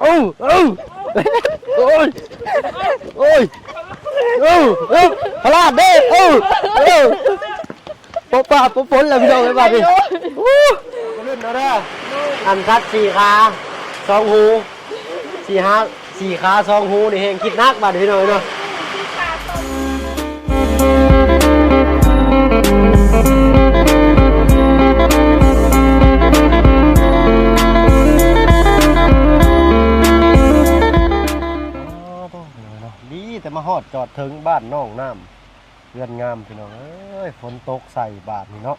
ໂອ້ ໂອ້ ໂອ້ຍ ໂອ້ຍ ໂອ້ ໂອ້ ພະລາດເດ້ ໂອ້ ໂອ້ ໂປະປະໂປະປົນແລ້ວພີ່ນ້ອງເອີຍ ບາດນີ້ ໂອ້ ເລື່ອນເອົາເດີ ອັນສັດສີ່ຂາສອງຫູ ສີ່ຫາ ສີ່ຂາສອງຫູນີ້ແຮງຄິດໜັກບາດນີ້ພີ່ນ້ອງເອີຍເນາະ. ດີແຕ່ມາຮອດຈອດເຖິງບ້ານໜອງນ້ຳ ເຮືອນງາມພີ່ນ້ອງເອີຍ ຝົນຕົກໃສ່ບາດນີ້ເນາະ.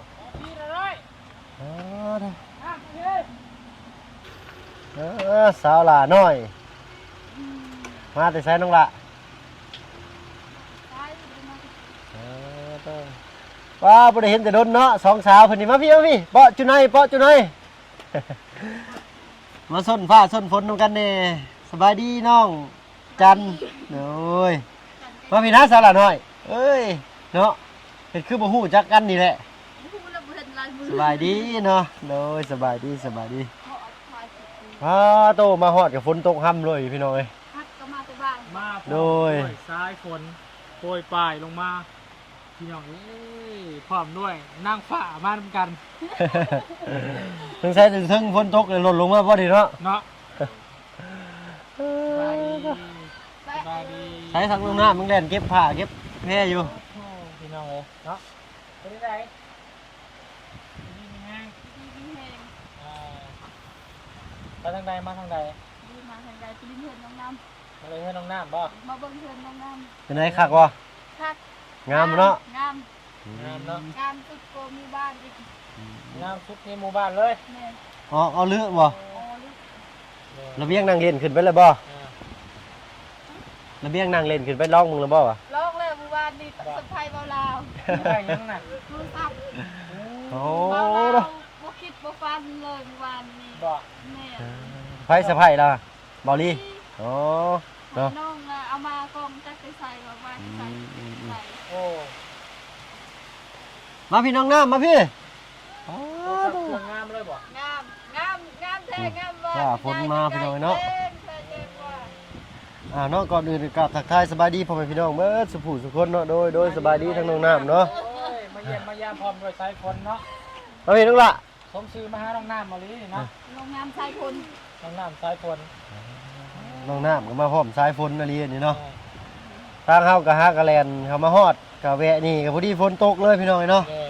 ເອີ ສາວຫຼ້ານ້ອຍ ມາແຕ່ໃສນ້ອງຫຼ້າ? ເອີ ວ້າ ບໍ່ໄດ້ເຫັນແຕ່ດົນເນາະ ສອງສາວເພິ່ນນີ້ ມາພີ້ ມາພີ້ ເປາະຈຸໄນ ເປາະຈຸໄນ ມາຊົນຟ້າຊົນຝົນນຳກັນແດ່. ສະບາຍດີນ້ອງ ຈັນ ໂດຍ ມາພີ້ນະສາວຫຼ້ານ້ອຍ ເອີຍ ເນາະ ເຮັດຄືບໍ່ຮູ້ຈັກກັນນີ້ແຫຼະ. ຮູ້ແລ້ວບໍ່ເຫັນຫຼາຍມື້ ສະບາຍດີເນາະ ໂດຍ ສະບາຍດີ ສະບາຍດີ. ເພາະວ່າຖ່າຍຄລິບຢູ່ ອ້າໂຕ ມາຮອດກໍຝົນຕົກຮຳເລີຍພີ່ນ້ອງເອີຍ ພັດກໍມາແຕ່ບ້ານ ມາພ້ອມ ໂດຍ ດ້ວຍສາຍຝົນໂປຍປາຍລົງມາ ພີ່ນ້ອງເອີຍ ພ້ອມດ້ວຍນາງຟ້າມານຳກັນ ສົງໄສເທິງຝົນຕົກເລີຍຫຼົ່ນລົງມາພໍດີເນາະ ເນາະ. ສະບາຍດີ ສະບາຍດີ ໃສສັກນ້ອງນ້ຳ ມັນແລ່ນເກັບຜ້າເກັບແພຢູ່ ໂອ້ ພີ່ນ້ອງເອີຍເນາະ. ເປັນຈັ່ງໃດ? ຢູ່ດີມີແຮງ ຢູ່ດີມີແຮງ ອ່າ ໄປທາງໃດ ມາທາງໃດ? ບໍ່ໄດ້ມາທາງໃດ ໄປຫຼິ້ນເຮືອນນ້ອງນ້ຳ ມາຫຼິ້ນເຮືອນນ້ອງນ້ຳບໍ່? ມາເບິ່ງເຮືອນນ້ອງນ້ຳ ເປັນໃດ ຄັກບໍ່? ຄັກ ງາມເນາະ ງາມ ງາມເນາະ ງາມສຸດກວ່າໝູ່ບ້ານອີກ ງາມສຸດໃນໝູ່ບ້ານເລີຍ ແມ່ນ ອໍ ອໍ ລຶບໍ່? ອໍ ລຶ ລະບຽງນັ່ງຫຼິ້ນຂຶ້ນໄປແລ້ວບໍ່? ອ່າ ລະບຽງນັ່ງຫຼິ້ນຂຶ້ນໄປລອງເບິ່ງແລ້ວບໍ່ວະ? ລອງແລ້ວມື້ວານນີ້ ບໍ່ ສະພາຍເວົ້າລາວ ໄດ້ຫຍັງນະ? ໂທລະສັບ ໂອ້ ເວົ້າລາວ ບໍ່ຄິດບໍ່ຝັນເລີຍມື້ວານນີ້ ບໍ່? ແມ່ນ ເອີ ໃຜສະພາຍລະ? ເບົາລີ ໂອ້ ເນາະ ນ້ອງເອົາມາ ກ້ອງຈັກໄປໃສ່ ເອົາມາ ອືມ ໃສ່ ອືມ ໃສ່ ໂອ້ ມາພີ່ນ້ອງນ້ຳ ມາພີ່ ໂທລະສັບເຄື່ອງງາມເລີຍບໍ່? ງາມ ງາມ ງາມແທ້ ອືມ ງາມວ່າ ຟ້າຝົນມາພີ່ນ້ອງເອີຍເນາະ ແຈ້ງ ແຈ້ງວ່າ ອ່າ ເນາະ ກ່ອນອື່ນກາບທັກທາຍສະບາຍດີພໍ່ແມ່ພີ່ນ້ອງເບິດສູ່ຜູ້ສູ່ຄົນເນາະ ໂດຍ ໂດຍ ສະບາຍດີທັງນ້ອງນ້ຳເນາະ ໂອ້ຍ ມາຢ້ຽມມາຢາມພ້ອມດ້ວຍສາຍຝົນເນາະ ມາພີ່ນ້ອງຫຼ້າ ສົມຊື່ມາຫານ້ອງນ້ຳອີ່ຫຼີເນາະ ນ້ອງນ້ຳສາຍຝົນ ນ້ອງນ້ຳສາຍຝົນ ນ້ອງນ້ຳກໍມາພ້ອມສາຍຝົນອີ່ຫຼີນີ້ເນາະ ເອີ ທາງເຮົາກໍຫາກະແລ່ນເຂົ້າມາຮອດ ກໍແວະນີ້ກໍພໍດີຝົນຕົກເລີຍພີ່ນ້ອງເອີຍເນາະ ເອີ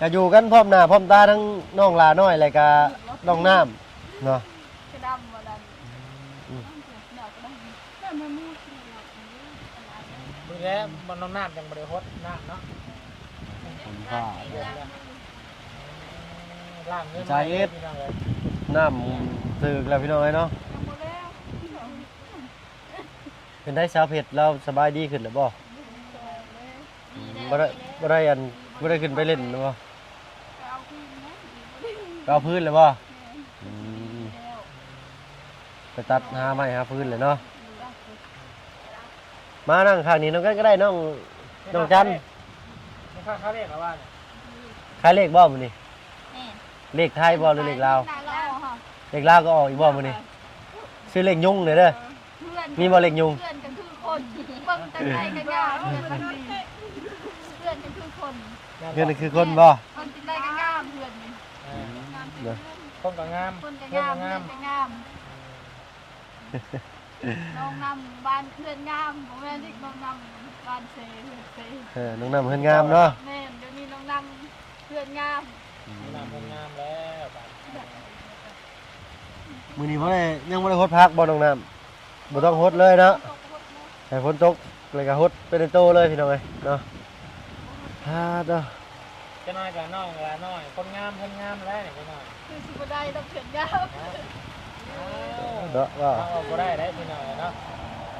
ກໍຢູ່ກັນພ້ອມໜ້າພ້ອມຕາທັງນ້ອງຫຼ້ານ້ອຍ ແລ້ວກໍນ້ອງນ້ຳເນາະ ກະດຳບໍ່ດຳ ອືມ ນີ້ແຫຼະ ມັນນ້ອງນ້ຳຈັ່ງບໍ່ໄດ້ຫົດນ້ຳເນາະ ຝົນຟ້າ ລ້າງມືໃສ່ເອັດ ນ້ຳຖືກແລ້ວພີ່ນ້ອງເອີຍເນາະ ເປັນໄດສາວເພັດ ລາວສະບາຍດີຂຶ້ນແລ້ວບໍ່? ບໍ່ໄດ້ ບໍ່ໄດ້ອັນ ບໍ່ໄດ້ຂຶ້ນໄປຫຼິ້ນແລ້ວບໍ່? ກໍເອົາຄືນແລ້ວບໍ່? ອືມ ໄປຕັດຫາໄມ້ຫາຟືນແຫຼະເນາະ ມານັ່ງຂ້າງນີ້ນຳກັນກໍໄດ້ນ້ອງ ນ້ອງຈັນ ຂາຍເລກບໍ່ມື້ນີ້? ເລກໄທບໍ່ ຫຼືເລກລາວ? ເລກລາວກໍອອກອີກບໍ່ມື້ນີ້? ຊື້ເລກຍຸງແດ່ເດີ ມີບໍ່ເລກຍຸງ? ເພື່ອນກໍຄືຄົນ ເບິ່ງຈັ່ງໃດກໍງາມ ເພື່ອນກໍຄືຄົນ ເພື່ອນກໍຄືຄົນບໍ່? ເບິ່ງຈັ່ງໃດກໍງາມເພື່ອນນີ້ ເອີ ງາມ ຄົນກໍງາມ ຄົນກໍງາມ ເຮືອນກໍງາມ ເຮືອນກໍງາມ ນ້ອງນ້ຳບ້ານເຮືອນງາມ ບໍ່ແມ່ນອີກ ນ້ອງນ້ຳບ້ານເຊ ເຮືອນເຊ ເອີ ນ້ອງນ້ຳເຮືອນງາມເນາະ ແມ່ນ ດຽວນີ້ນ້ອງນ້ຳເຮືອນງາມ ອືມ ນ້ອງນ້ຳເຮືອນງາມແລ້ວບາດ ມື້ນີ້ບໍ່ໄດ້ ຍັງບໍ່ໄດ້ຫົດຜັກບໍ່ນ້ອງນ້ຳ? ບໍ່ຕ້ອງຫົດເລີຍເນາະ ໃຫ້ຝົນຕົກແລ້ວກໍຫົດໄປໃນໂຕເລີຍພີ່ນ້ອງເອີຍເນາະ ອາ ໂຕ ຈັກໜ້ອຍກໍນ້ອງຫຼ້ານ້ອຍ ຄົນງາມເຮືອນງາມແລ້ວນີ້ຈັກໜ້ອຍ ຄືຊິບໍ່ໄດ້ດອກເຮືອນງາມ ອ້າວ ເນາະ ເວົ້າບໍ່ໄດ້ເດ້ພີ່ນ້ອງເນາະ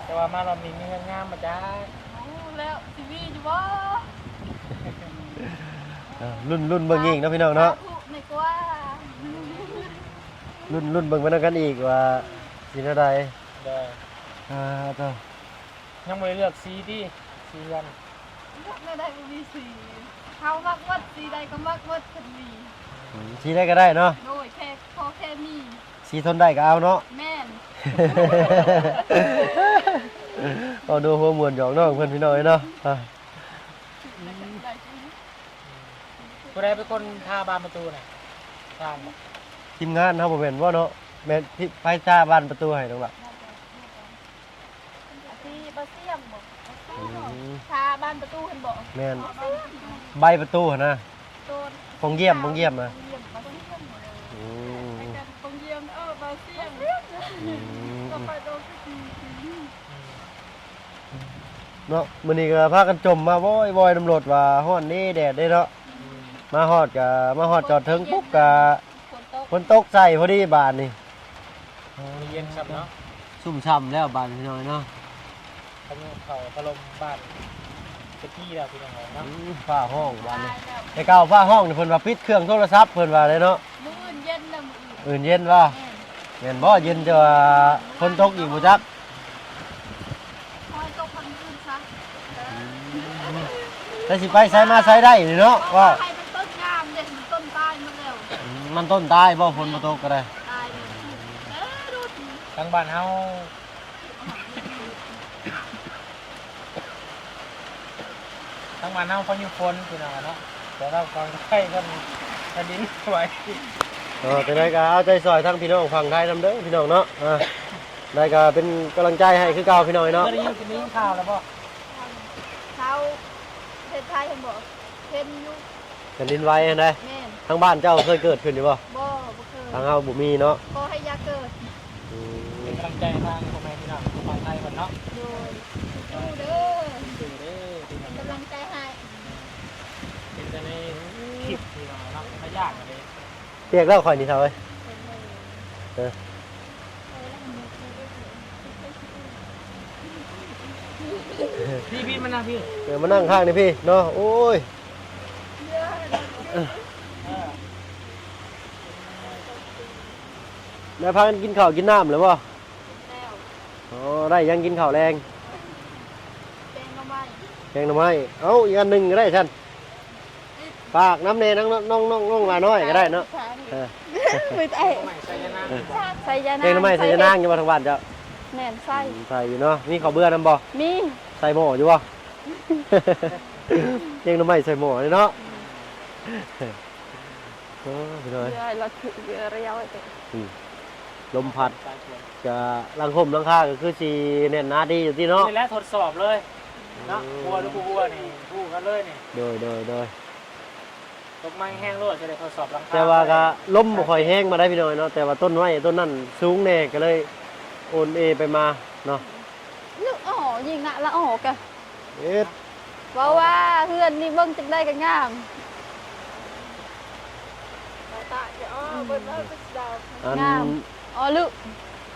ແຕ່ວ່າມາລອບນີ້ມີເຮືອນງາມບໍ່ຈັກ ບໍ່ຮູ້ແລ້ວຊິມີຢູ່ບໍ່ ເອີ ລຸ້ນ ລຸ້ນເບິ່ງອີກເນາາະພີ່ນ້ອງເນາະ ສາທຸແມ່ກວ່າ ລຸ້ນ ລຸ້ນເບິ່ງໄປນຳກັນອີກວ່າຊິແນວໃດ ໂດຍ ອາ ໂຕ ຍັງບໍ່ໄດ້ເລືອກສີຕິ? ສີເຮືອນ ເລືອກແນວໃດບໍ່ມີສີ ເຮົາມັກໝົດ ສີໃດກໍມັກໝົດຄັນມີ. ອືມ ສີໃດກໍໄດ້ເນາະ. ໂດຍ ແຄ່ ຂໍແຄ່ມີ. ສີທົນໄດ້ກໍເອົາເນາະ. ແມ່ນ. ເວົ້າໂດຫົວມ່ວນຫຍອກນ້ອງເພິ່ນ ພີ່ນ້ອງເອີຍເນາະ. ອ່າ ຜູ້ໃດເປັນຄົນທາບານປະຕູນະ? ຊ່າງບໍ? ທີມງານເຮົາບໍ່ແມ່ນບໍ່ເນາະ? ແມ່ນ ທີ່ ໃຜທາບານປະຕູໃຫ້ນ້ອງລະ? ທີ່ບໍ່ສຽງບໍ? ອືມ ທາບານປະຕູຫັ້ນບໍ? ແມ່ນ ບໍ່ສຽງ ໃບປະຕູຫັ້ນນະ. ໂຕນ ປ່ອງຢ້ຽມ ປ່ອງຢ້ຽມນະ. ປ່ອງຢ້ຽມ ບໍ່ສຽງ. ອືມ ໃຫ້ກັນປ່ອງຢ້ຽມ ເອີ ບໍ່ສຽງ. ອືມ ຕໍ່ໄປຕ້ອງ ເນາະ ມື້ນີ້ກໍພາກັນຈົ່ມມາວອຍໆນຳລົດວ່າຮ້ອນເດ້ແດດເດ້ເນາະ. ອືມ ມາຮອດກໍ ມາຮອດຈອດເທິງປຸບກໍ ຝົນຕົກ ຝົນຕົກໃສ່ພໍດີບາດນີ້. ເຢັນຊ້ຳເນາະ ຊຸ່ມຊ່ຳແລ້ວບາດນີ້ ພີ່ນ້ອງເນາະ. ພາຍຸເຂົ້າຖະຫຼົ່ມບ້ານເປັນປີແລ້ວ ພີ່ນ້ອງເນາະ. ອືມ ຟ້າຮ້ອງບາດນີ້ ແຕ່ເກົ່າຟ້າຮ້ອງນີ້ເພິ່ນວ່າປິດເຄື່ອງໂທລະສັບ ເພິ່ນວ່າເດ້ເນາະ. ມື້ອື່ນເຢັນແລ້ວ ມື້ອື່ນ ອື່ນເຢັນບໍ່? ແມ່ນ ແມ່ນບໍ່? ເຢັນຈະວ່າຝົນຕົກອີກບໍ່ຈັກ. ຂໍໃຫ້ຕົກມື້ອື່ນຊະ. ອືມ ແຕ່ຊິໄປໃສມາໃສໄດ້ນີ້ເນາະ ວ່າ ໃຫ້ມັນຕົ້ນງາມເດ້. ມັນຕົ້ນຕາຍໝົດແລ້ວ. ອືມ ມັນຕົ້ນຕາຍບໍ່? ຝົນບໍ່ຕົກກໍໄດ້ ຕາຍແລ້ວ. ເອີ ດູ ທາງບ້ານເຮົາ ທາງບ້ານເຮົາພາຍຸຝົນ ພີ່ນ້ອງເນາະ. ແຕ່ວ່າຝັ່ງໄທເພິ່ນແຜ່ນດິນໄຫວ. ເອີ ຈັ່ງໃດກໍເອົາໃຈຊ່ອຍທາງພີ່ນ້ອງຝັ່ງໄທນຳເດີ ພີ່ນ້ອງເນາະ. ອ່າ ໄດ້ກໍເປັນກຳລັງໃຈໃຫ້ຄືເກົ່າ ພີ່ນ້ອງເນາະ. ເຄີຍໄດ້ຍິນ ໄດ້ຍິນຂ່າວແລ້ວບໍ່? ຂ່າວປະເທດໄທຫັ້ນບໍ? ເຫັນຢູ່ ແຜ່ນດິນໄຫວຫັ້ນໃດ. ແມ່ນ. ທາງບ້ານເຈົ້າເຄີຍເກີດຂຶ້ນຢູ່ບໍ່? ບໍ່ ບໍ່ເຄີຍ. ທາງເຮົາບໍ່ມີເນາະ. ຂໍໃຫ້ຢ່າເກີດ. ອືມ ເປັນກຳລັງໃຈໃຫ້ທາງພໍ່ແມ່ພີ່ນ້ອງທາງຝັ່ງໄທເພິ່ນເນາະ. ໂດຍ ສູ້ເດີ ສູ້ເດີ ເປັນກຳລັງໃຈໃຫ້. ເຫັນແຕ່ໃນຄລິບ ພີ່ນ້ອງເນາະ ພະຍາດເລີຍ. ປຽກແລ້ວຂ້ອຍນີ້ເຖົ້າເອີຍ. ເອີ ພີ່ໆ ມານັ່ງພີ່ ເອີ ມານັ່ງຂ້າງນີ້ພີ່ເນາະ. ໂອ້ຍ ແລ້ວພາກັນກິນເຂົ້າກິນນ້ຳແລ້ວບໍ່? ກິນແລ້ວ. ອໍ ໄດ້ຫຍັງກິນເຂົ້າແລງ? ແກງໜໍ່ໄມ້. ແກງໜໍ່ໄມ້. ເອົ້າ ອີກອັນໜຶ່ງກໍໄດ້ຊັ້ນ. ຝາກນຳແດ່ ນາງ ນ້ອງ ນ້ອງ ນ້ອງຫຼ້ານ້ອຍກໍໄດ້ເນາະ. ເອີ ໄຊຍະນາງ ໄຊຍະນາງ. ແກງໜໍ່ໄມ້ໄຊຍະນາງຢູ່ບໍ່ທາງບ້ານເຈົ້າ? ແມ່ນ ໃສ່. ອືມ ໃສ່ຢູ່ເນາະ. ມີເຂົ້າເບືອນຳບໍ່? ມີ. ໃສ່ໝໍ້ຢູ່ບໍ່? ແກງໜໍ່ໄມ້ໃສ່ໝໍ້ເນາະ. ໂອ້ ພີ່ນ້ອງເອີຍ ເຮືອລະຖື ເຮືອລຽວ. ອືມ ລົມພັດ ກະຫຼັງຮົ່ມຫຼັງຄາກໍຄືຊິແໜ້ນໜາດີຢູ່ຕິເນາະ. ນີ້ແຫຼະທົດສອບເລີຍເນາະ. ເອີ ຮົ່ວຫຼືບໍ່ຮົ່ວນີ້ຮູ້ກັນເລີຍນີ້. ໂດຍ ໂດຍ ໂດຍ. ຕົກມາແຮງໂລດ ຈະໄດ້ທົດສອບຫຼັງຄາ. ແຕ່ວ່າກໍລົມບໍ່ຄ່ອຍແຮງປານໃດ ພີ່ນ້ອງເອີຍເນາະ. ແຕ່ວ່າຕົ້ນໄມ້ຕົ້ນນັ້ນສູງແດ່ ກໍເລີຍໂອນເອໄປມາເນາະ. ລະອໍ ຍິງນະ ລະອໍກະ ເຮັດ ເວົ້າວ່າເຮືອນນີ້ເບິ່ງຈັ່ງໃດກໍງາມ. ອັນ ງາມ ອໍ ລຶ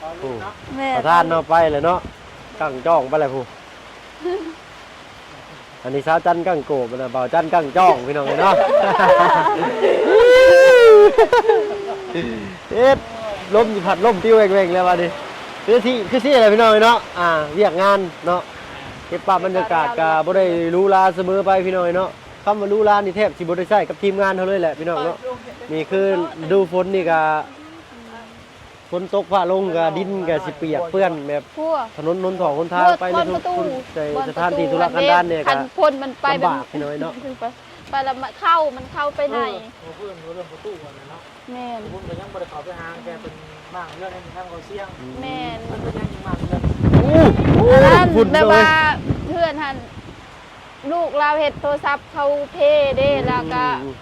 ໂອ້ ແມ່ນ ປະທານເນາະ ໄປແລ້ວເນາະ ກັ້ງຈ້ອງໄປແລ້ວພຸ້ນ. ອັນນີ້ສາວຈັນກັ້ງໂກບ ອັນນັ້ນບ່າວຈັນກັ້ງຈ້ອງ ພີ່ນ້ອງເອີຍເນາະ. ເຮັດ ລົມຊິພັດລົມປິວແຫວ່ງໆແລ້ວບາດນີ້. ຄືຊິ ຄືຊິແຫຼະ ພີ່ນ້ອງເອີຍເນາະ. ອ່າ ວຽກງານເນາະ ເກັບພາບບັນຍາກາດກໍບໍ່ໄດ້ຫຼູຫຼາສະເໝີໄປ ພີ່ນ້ອງເອີຍເນາະ. ຄຳວ່າຫຼູຫຼານີ້ແທບຊິບໍ່ໄດ້ໃຊ້ກັບທີມງານເຮົາເລີຍແຫຼະ ພີ່ນ້ອງເນາະ. ນີ້ຄືລະດູຝົນນີ້ກໍ ຝົນຕົກຟ້າລົງກໍດິນກໍຊິປຽກເປື້ອນແບບ ທົ່ວ ຖະໜົນຫົນທາງຫົນທາງໄປໃນທຸກ ໃນສະຖານທີ່ທຸລະກັນດານແດ່ ຄັນຝົນມັນໄປແບບ ລຳບາກ ພີ່ນ້ອງເອີຍເນາະ. ໄປລະເຂົ້າ ມັນເຂົ້າໄປໃນ ເອີ ເວົ້າເລື່ອງປະຕູຫັ້ນນະເນາະ. ແມ່ນ ເພິ່ນກໍຍັງບໍ່ໄດ້ເຂົ້າໄປຫາ ແຕ່ເພິ່ນມ້າງເຮືອນໃຫ້ທາງເຂົາສຽງ. ແມ່ນ ເພິ່ນກໍຍັງມ້າງເຮືອນ. ໂອ້ ອັນນັ້ນ ແບບວ່າເຮືອນຫັ້ນ ລູກລາວເຮັດໂທລະສັບເຂົາເພເດ້ ອືມ ແລ້ວກະ ອືມ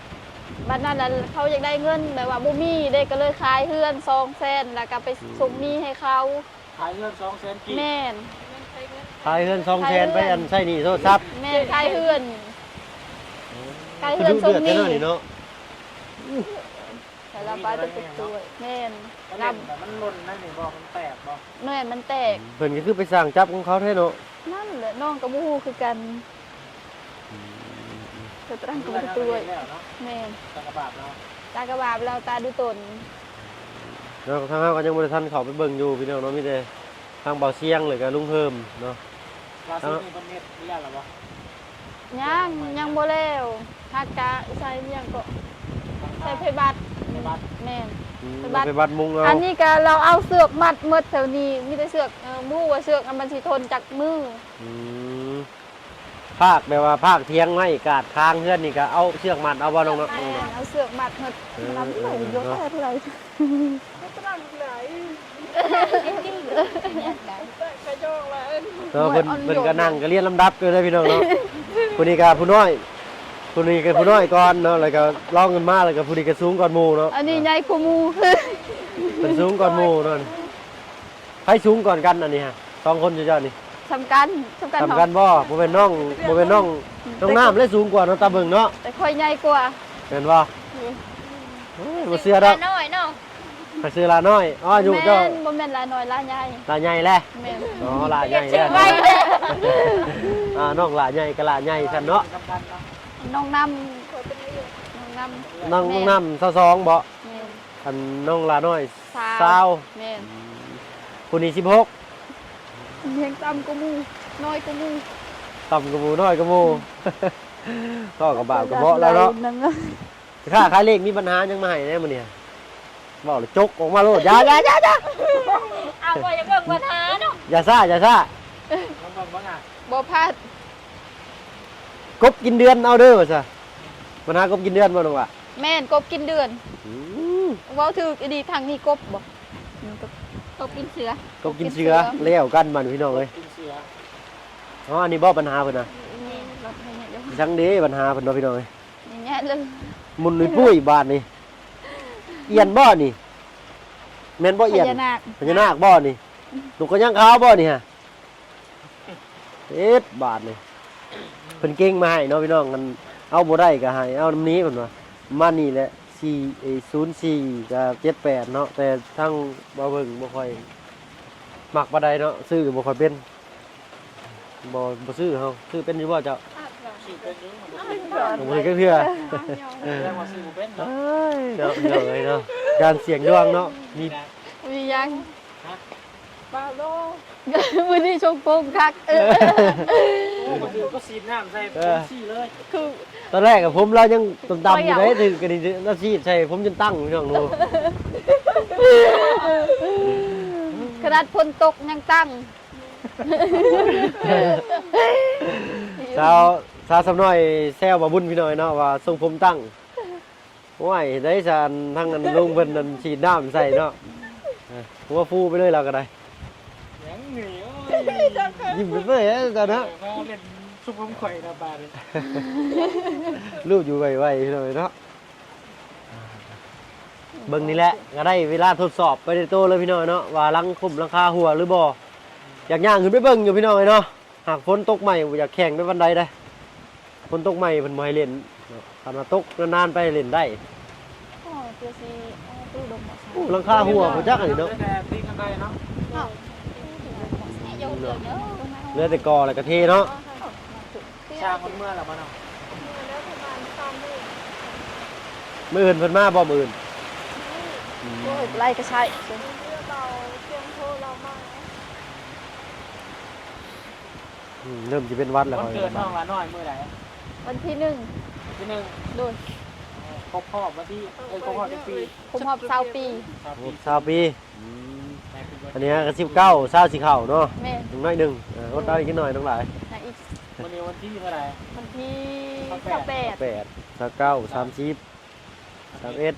ບັດນັ້ນລະເຂົາຢາກໄດ້ເງິນ ແບບວ່າບໍ່ມີເດ້ ກໍເລີຍຂາຍເຮືອນສອງແສນ ແລ້ວກະໄປ ອືມ ສົ່ງໜີ້ໃຫ້ເຂົາ. ຂາຍເຮືອນສອງແສນກີບ. ແມ່ນ ຂາຍເຮືອນສອງແສນ ຂາຍເຮືອນ ໄປອັນໃຊ້ໜີ້ໂທລະສັບ. ແມ່ນ ຂາຍເຮືອນ ໂອ້ ຂາຍເຮືອນສົ່ງໜີ້ ຄືດຸເດືອດແທ້ເນາະນີ້ເນາະ. ສາລະບາຍແຕ່ໄປຊ່ວຍ. ແມ່ນ ມັນ ລຳ ມັນຫຼົ່ນນັ້ນນີ້ບໍ່ ມັນແຕກບໍ່? ແມ່ນ ມັນແຕກ. ເພິ່ນກໍຄືໄປສ້າງຈັບຂອງເຂົາແທ້ເນາະ. ນັ້ນແຫຼະ ນ້ອງກໍບໍ່ຮູ້ຄືກັນ. ອືມ ເພິ່ນຕະລັງກໍບໍ່ໄດ້ຊ່ວຍ. ແມ່ນ ຕາກະບາບລາວ ຕາກະບາບລາວ ຕາດູຕົນ. ເນາະ ທາງເຮົາກໍຍັງບໍ່ໄດ້ທັນເຂົ້າໄປເບິ່ງຢູ່ ພີ່ນ້ອງເນາະ. ມີແຕ່ທາງບ່າວຊຽງ ແລ້ວກໍລຸງເພີ່ມເນາະ. ລ່າສຸດນີ້ເພິ່ນເຮັດແລ້ວລະບໍ່? ຍັງ ຍັງບໍ່ແລ້ວ ຫາກະໃສ່ຫຍັງເກາະ ໃສ່ໄພບັດ ໄພບັດ ແມ່ນ ອືມ ໄພບັດ ໄພບັດມຸງເອົາ ອັນນີ້ກະລາວເອົາເຊືອກມັດໝົດແຖວນີ້ ມີແຕ່ເຊືອກ ເອີ ບໍ່ຮູ້ວ່າເຊືອກມັນຊິທົນຈັກມື້ ອືມ ພາກ ແບບວ່າພາກຖຽງໄມ້ກາດຄາງເຮືອນນີ້ກະເອົາເຊືອກມັດເອົາບໍ່ນ້ອງເນາະ ແມ່ນ ເອົາເຊືອກມັດໝົດ ເອີ ມັນເນາະ ເນາະ ເພິ່ນ ເພິ່ນກໍນັ່ງກໍລຽນລຳດັບຢູ່ເດ້ພີ່ນ້ອງເນາະ ຜູ້ນີ້ກໍຜູ້ນ້ອຍ ຜູ້ນີ້ກໍຜູ້ນ້ອຍກ່ອນເນາະ ແລ້ວກໍລອງຂຶ້ນມາ ແລ້ວກໍຜູ້ນີ້ກໍສູງກ່ອນໝູ່ເນາະ ອັນນີ້ໃຫຍ່ກວ່າໝູ່ ເພິ່ນສູງກ່ອນໝູ່ເນາະ ໃຜສູງກ່ອນກັນອັນນີ້ຮະ ສອງຄົນເຈົ້ານີ້ ສ່ຳກັນ ສ່ຳກັນ ສ່ຳກັນບໍ່ ບໍ່ແມ່ນນ້ອງ ບໍ່ແມ່ນນ້ອງ ນ້ອງນ້ຳແຫຼະສູງກວ່າເນາະ ຕາເບິ່ງເນາະ ແຕ່ຂ້ອຍໃຫຍ່ກວ່າ ແມ່ນບໍ່ ອືມ ໂອ້ຍ ບໍ່ເຊື່ອດອກ ຫຼ້ານ້ອຍເນາະ ໃຜຊື່ຫຼ້ານ້ອຍ ອໍ ອາຍຸເຈົ້າ ບໍ່ແມ່ນ ບໍ່ແມ່ນຫຼ້ານ້ອຍ ຫຼ້າໃຫຍ່ ຫຼ້າໃຫຍ່ແຫຼະ ແມ່ນ ອໍ ຫຼ້າໃຫຍ່ແລ້ວ ອ່າ ນ້ອງຫຼ້າໃຫຍ່ກໍຫຼ້າໃຫຍ່ຊັ້ນເນາະ ນ້ອງນ້ຳ ນ້ອງນ້ຳ ນ້ອງ ແມ່ນ ນ້ອງນ້ຳ ຊາວສອງບໍ່ ແມ່ນ ອັນນ້ອງຫຼ້ານ້ອຍ ຊາວ ຊາວ ແມ່ນ ອືມ ຜູ້ນີ້ສິບຫົກ ແຮງຕ່ຳກວ່າໝູ່ ນ້ອຍກວ່າໝູ່ ຕ່ຳກວ່າໝູ່ ນ້ອຍກວ່າໝູ່ ອືມ ກໍກະບາບກະເບາະແລ້ວເນາະ ຄ້າຂາຍເລກມີບັນຫາຫຍັງມາໃຫ້ແດ່ມື້ນີ້ ເວົ້າແລ້ວຈົກອອກມາໂລດ ຢ່າ ຢ່າ ຢ່າ ຢ່າ ເອົາ ບໍ່ຢາກເບິ່ງບັນຫາເນາະ ຢ່າຊ້າ ຢ່າຊ້າ ບໍ່ພາດ ກົບກິນເດືອນເອົາເດີວ່າຊະ ບັນຫາກົບກິນເດືອນບໍ່ນ້ອງຫຼ້າ ແມ່ນ ກົບກິນເດືອນ ອືມ ເວົ້າຖືກອີ່ຫຼີ ທາງນີ້ກົບບໍ່ ອືມ ກົບກິນເສືອ ກົບກິນເສືອ ແລ້ວກັນບັດນີ້ພີ່ນ້ອງເອີຍ ອໍ ອັນນີ້ບໍ່ບັນຫາເພິ່ນນະ ນີ້ລົດໃຫ້ນີ້ຢູ່ ຈັ່ງເດ້ບັນຫາເພິ່ນເນາະພີ່ນ້ອງເອີຍ ນີ້ແຍະເລີຍ ໝຸ່ນປຸ້ຍບາດນີ້ ອຽນບໍ່ນີ້ ແມ່ນບໍ່ອຽນ ພະຍານາກ ພະຍານາກບໍ່ນີ້ ນົກກະຍາງຂາວບໍ່ນີ້ຮະ ເຮັດບາດນີ້ ເພິ່ນເກັ່ງມາໃຫ້ເນາະພີ່ນ້ອງ ອັນເອົາບໍ່ໄດ້ກໍໃຫ້ເອົານຳນີ້ເພິ່ນວ່າ ປະມານນີ້ແຫຼະ ສີ່ ເອີ ສູນສີ່ ກັບ ເຈັດແປດ ເນາະ ແຕ່ທາງບ່າວເບິ່ງບໍ່ຄ່ອຍມັກປານໃດເນາະ ຊື້ບໍ່ຄ່ອຍເປັນ ບໍ່ ບໍ່ຊື້ເຮົາ ຊື້ເປັນຢູ່ບໍ່ເຈົ້າ? ຊື້ເປັນຢູ່ ບໍ່ເຄີຍເທື່ອ ແສດງວ່າຊື້ບໍ່ເປັນເນາະ ເອີຍ ເນາະ ເນາະ ການສ່ຽງດວງເນາະ ມີ ມີຫຍັງ? ບາໂລ ມື້ນີ້ຊົງຜົມຄັກ ເອີ ໂອ້ ກໍຄືກໍສີດນ້ຳໃສ່ຜົມສີເລີຍ ຄືຕອນແລກກໍຜົມລາວຍັງຕ່ຳໆຢູ່ເດ້ ຖືກອັນນີ້ລາວສີດໃສ່ຜົມຈົນຕັ້ງ ພີ່ນ້ອງເນາະ ຂະໜາດຝົນຕົກຍັງຕັ້ງ ສາວ ສາວສຳນ້ອຍແຊວບ່າວບຸນ ພີ່ນ້ອງເນາະ ວ່າຊົງຜົມຕັ້ງ ໂອ້ຍ ເຮັດໃດຊັ້ນ ທາງອັນລຸງເພິ່ນນັ້ນສີດນ້ຳໃສ່ເນາະ ເອີ ຫົວຟູໄປເລີຍລາວກໍໄດ້ ຍັງນີ້ ໂອ້ຍ ຍິ້ມເປີຍໆ ເຈົ້າເນາະ ເອີ ມາຫຼິ້ນຊຸມກັບຂ້ອຍນະບາດນີ້ ລູບຢູ່ໄວໆ ພີ່ນ້ອງເນາະ ເບິ່ງນີ້ແຫຼະ ກໍໄດ້ເວລາທົດສອບໄປໃນໂຕເລີຍ ພີ່ນ້ອງເນາະ ວ່າຫຼັງຄົມຫຼັງຄາຮົ່ວຫຼືບໍ່ ຢາກຍ່າງຂຶ້ນໄປເບິ່ງຢູ່ ພີ່ນ້ອງເນາະ. ຫາກຝົນຕົກໃໝ່ບໍ່ຢາກແຂ່ງໄປປານໃດເດ້ ຝົນຕົກໃໝ່ເພິ່ນບໍ່ໃຫ້ຫຼິ້ນເນາະ ຄັນວ່າຕົກນານໆໄປຫຼິ້ນໄດ້ ໂອ້ ເພື່ອຊິ ເອີ ຕູ້ດົງບໍ່ ໂອ້ ຫຼັງຄາຮົ່ວບໍ່ຈັກອັນນີ້ເນາະ ແຕ່ຕີກັນໄປເນາະ ເນາະ ເຫຼືອແຕ່ກໍ່ແລ້ວກໍເທເນາະ ຊ່າງມັນເມື່ອແລ້ວບໍ່ເນາະ ເມື່ອແລ້ວປະມານສາມມື້ ມື້ອື່ນເພິ່ນມາບໍ່ ມື້ອື່ນ ອືມ ໂອ້ຍ ໄລ່ກໍໃຊ້ ອືມ ເລີ່ມຊິເປັນຫວັດແລ້ວ ວັນເກີດນ້ອງຫຼ້ານ້ອຍມື້ໃດ? ວັນທີໜຶ່ງ ວັນທີໜຶ່ງ ໂດຍ ຄົບຮອບວັນທີ ເອີຍ ຄົບຮອບຈັກປີ? ຄົບຮອບຊາວປີ ຊາວປີ ອືມ ອັນນີ້ກໍສິບເກົ້າ ຊາວຊິເຂົ້າເນາະ ແມ່ນ ຍັງໜ້ອຍໜຶ່ງ ເອີ ອົດເອົາອີກໜ້ອຍນ້ອງຫຼ້າ ຍັງອີກ ມື້ນີ້ວັນທີເທົ່າໃດ? ວັນທີຊາວແປດ ຊາວແປດ ຊາວເກົ້າ ສາມສິບ ສາມເອັດ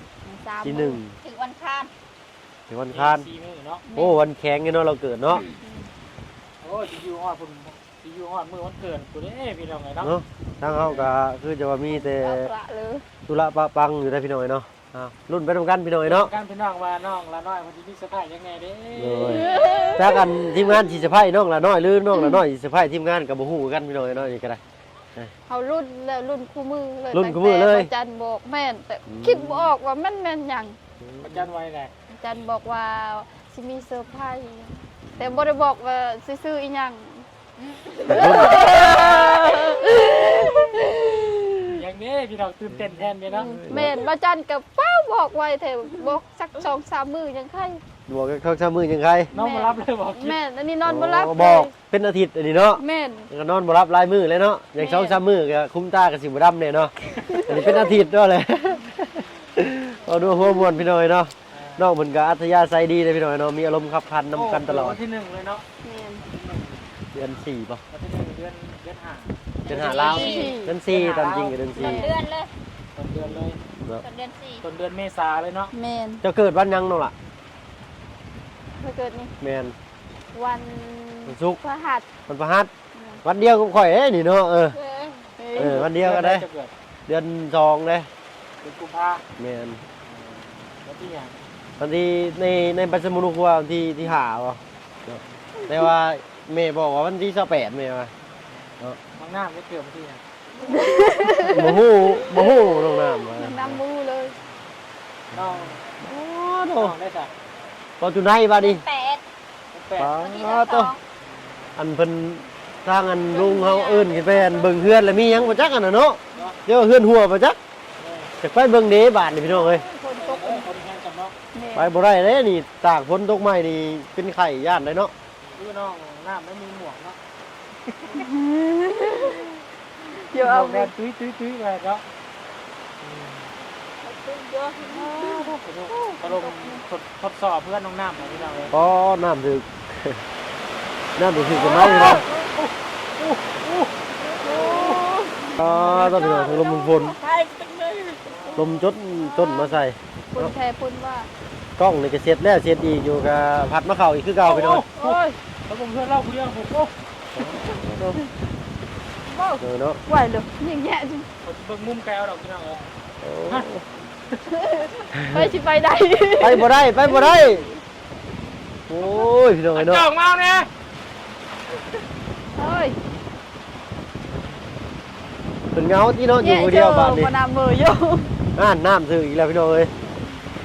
ສາມມື້ ທີໜຶ່ງ ເຖິງວັນຄານ ເຖິງວັນຄານ ສີ່ມື້ເນາະ ໂອ້ ວັນແຂງເນາະ ລາວເກີດເນາະ ອືມ ໂອ້ ຊິຢູ່ຮອດພຸ້ນ ຊິຢູ່ຮອດມື້ວັນເກີດພຸ້ນເດ້ ພີ່ນ້ອງເອີຍເນາະ ເນາະ ທາງເຮົາກໍຄືຈະວ່າມີແຕ່ທຸລະປະປັງຢູ່ເດ້ ພີ່ນ້ອງເອີຍເນາະ ອ່າ ລຸ້ນໄປນຳກັນ ພີ່ນ້ອງເອີຍເນາະ ກັນ ພີ່ນ້ອງວ່ານ້ອງຫຼ້ານ້ອຍເພິ່ນຊິມີເຊີໄພຣສ໌ຫຍັງແດ່ເດ້ ໂດຍ ຈັກອັນທີມງານຊິເຊີໄພຣສ໌ນ້ອງຫຼ້ານ້ອຍ ຫຼືນ້ອງຫຼ້ານ້ອຍຊິເຊີໄພຣສ໌ທີມງານກໍບໍ່ຮູ້ຄືກັນ ພີ່ນ້ອງເອີຍເນາະ ນີ້ກໍໄດ້ ເຮົາລຸ້ນແລ້ວ ລຸ້ນຄູ່ມື້ເລີຍ ລຸ້ນຄູ່ມື້ເລີຍ ຕັ້ງແຕ່ພະຈັນບອກ ແມ່ນ ແຕ່ ອືມ ຄິດບໍ່ອອກວ່າມັນແມ່ນຫຍັງ ພະຈັນວ່າໃດ? ພະຈັນບອກວ່າຊິມີເຊີໄພຣສ໌ ແຕ່ບໍ່ໄດ້ບອກວ່າຊິຊື້ອີ່ຫຍັງ ຫຍັງເດ້ ພີ່ນ້ອງຕື່ນເຕັ້ນແທນເດ້ເນາະ ອືມ ແມ່ນ ພະຈັນກໍປ້າວບອກໄວແທ້ ບອກຈັກສອງສາມມື້ຍັງໄຄ ບວກກັນສອງສາມມື້ຍັງໄຄ. ນອນບໍ່ຫຼັບເລີຍບໍ່? ແມ່ນ ອັນນີ້ນອນບໍ່ຫຼັບເລີຍ. ບອກເປັນອາທິດອັນນີ້ເນາະ. ແມ່ນ. ກໍນອນບໍ່ຫຼັບຫຼາຍມື້ແລ້ວເນາະ. ຢ່າງສອງສາມມື້ກໍຄຸມຕາກໍຊິບໍ່ດຳແນ່ເນາະ. ອັນນີ້ເປັນອາທິດເນາະແຫຼະ. ເອົາດູ ຫົວມ່ວນພີ່ນ້ອງເອີຍເນາະ. ນ້ອງເພິ່ນກໍອັດທະຍາໄສດີເດ້ພີ່ນ້ອງເນາະ, ມີອາລົມຂັບຂັນນຳກັນຕະຫຼອດ. ໂອ້ ເປີດວັນທີໜຶ່ງເລີຍເນາະ. ແມ່ນ. ເດືອນສີ່ບໍ່? ວັນທີໜຶ່ງ ເດືອນ ເດືອນຫ້າ. ເດືອນຫ້າລາວ. ເດືອນສີ່ ເດືອນສີ່ ຕາມຈິງກໍເດືອນສີ່. ຕົ້ນເດືອນເລີຍ. ຕົ້ນເດືອນເລີຍ. ເນາະ ຕົ້ນເດືອນສີ່. ຕົ້ນເດືອນເມສາເລີຍເນາະ. ແມ່ນ. ເຈົ້າເກີດວັນຫຍັງນ້ອງລະ? ຂ້ອຍເກີດນີ້ ແມ່ນ ວັນ ວັນສຸກ ພະຫັດ. ວັນພະຫັດ. ແມ່ນ. ວັນດຽວກັບຂ້ອຍເດ້ນີ້ເນາະ. ເອີ ເອີ ເອີ ວັນດຽວກັນເດ້. ເດືອນໃດເຈົ້າເກີດ? ເດືອນສອງເດ້. ເດືອນກຸມພາ. ແມ່ນ. ເອີ ວັນທີຫຍັງ? ວັນທີ ໃນ ໃນໃບສະໝຸດຄົວວັນທີ ທີຫ້າບໍ່? ເນາະ ແຕ່ວ່າແມ່ບອກວ່າວັນທີຊາວແປດ ແມ່ວ່າເນາະ. ນ້ອງນ້ຳໄດ້ເກີດວັນທີຫຍັງ? ບໍ່ຮູ້ ບໍ່ຮູ້ນ້ອງນ້ຳວ່າ. ນ້ອງນ້ຳບໍ່ຮູ້ເລີຍ. ນ້ອງ ໂອ້ໂຫ ນ້ອງໄດ້ສະ? ບໍ່ຈຸໄນບາດນີ້. ແປດ ແປດ ປາດໂທ້ ວັນທີຊາວສອງ. ອັນເພິ່ນ ທາງອັນລຸງເຮົາເອີ້ນຂຶ້ນໄປອັນເບິ່ງເຮືອນ ແລ້ວມີຫຍັງບໍ່ຈັກອັນນັ້ນເນາະ. ເນາະ ດຽວເຮືອນຮົ່ວບໍ່ຈັກ. ເອີ ຈະໄປເບິ່ງເດ້ບາດນີ້ພີ່ນ້ອງເອີຍ. ຝົນຕົກ ເອີ ຝົນແຮງກັນເນາະ. ແມ່ນ. ໄປບໍ່ໄດ້ເດ້ນີ້ ຕາກຝົນຕົກໃໝ່ນີ້ເປັນໄຂ້ຢ້ານໄດ໋ເນາະ. ຄືນ້ອງນ້ຳໄດ້ມີໝວກເນາະ. ດຽວເອົາ ແດດຕຸ້ຍໆໆ ໄປເນາະ. ອືມ ອາລົມທົດ ທົດສອບເພື່ອນນ້ອງນ້ຳນະພີ່ນ້ອງເອີຍ. ອໍ ນ້ຳຖືກ ນ້ຳຖືກກັນໄດ້ເນາະ. ອໍ ຕອນນີ້ເນາະ ທັງລົມທັງຝົນ ລົມຈົນ ຈົນມາໃສ່. ຄົນແທ້ຄົນວ່າ ກ້ອງນີ້ກໍເຊັດແລ້ວເຊັດອີກຢູ່ ກໍພັດມາເຂົ້າອີກຄືເກົ່າພີ່ນ້ອງ. ໂອ້ຍ ເຮົາເບິ່ງເຮືອນລາວຜູ້ດຽວ. ໂອ້ ເອີເນາະ ໄຫວເລີຍ ຍິງແຍະ. ເບິ່ງມຸມໄກເອົາດອກພີ່ນ້ອງເອີຍ. ໂອ້ ໄປຊິໄປໄດ້ ໄປບໍ່ໄດ້ ໄປບໍ່ໄດ້. ໂອ້ຍ ພີ່ນ້ອງເອີຍເນາະ ເຈົ້າອອກມາເອົາແດ່. ໂອ້ຍ ເພິ່ນເຫງົາຕິເນາະ ຢູ່ຜູ້ດຽວບາດນີ້. ບໍ່ນຳເມີຢູ່ ອ່າ ນ້ຳຖືກອີກແລ້ວພີ່ນ້ອງເອີຍ.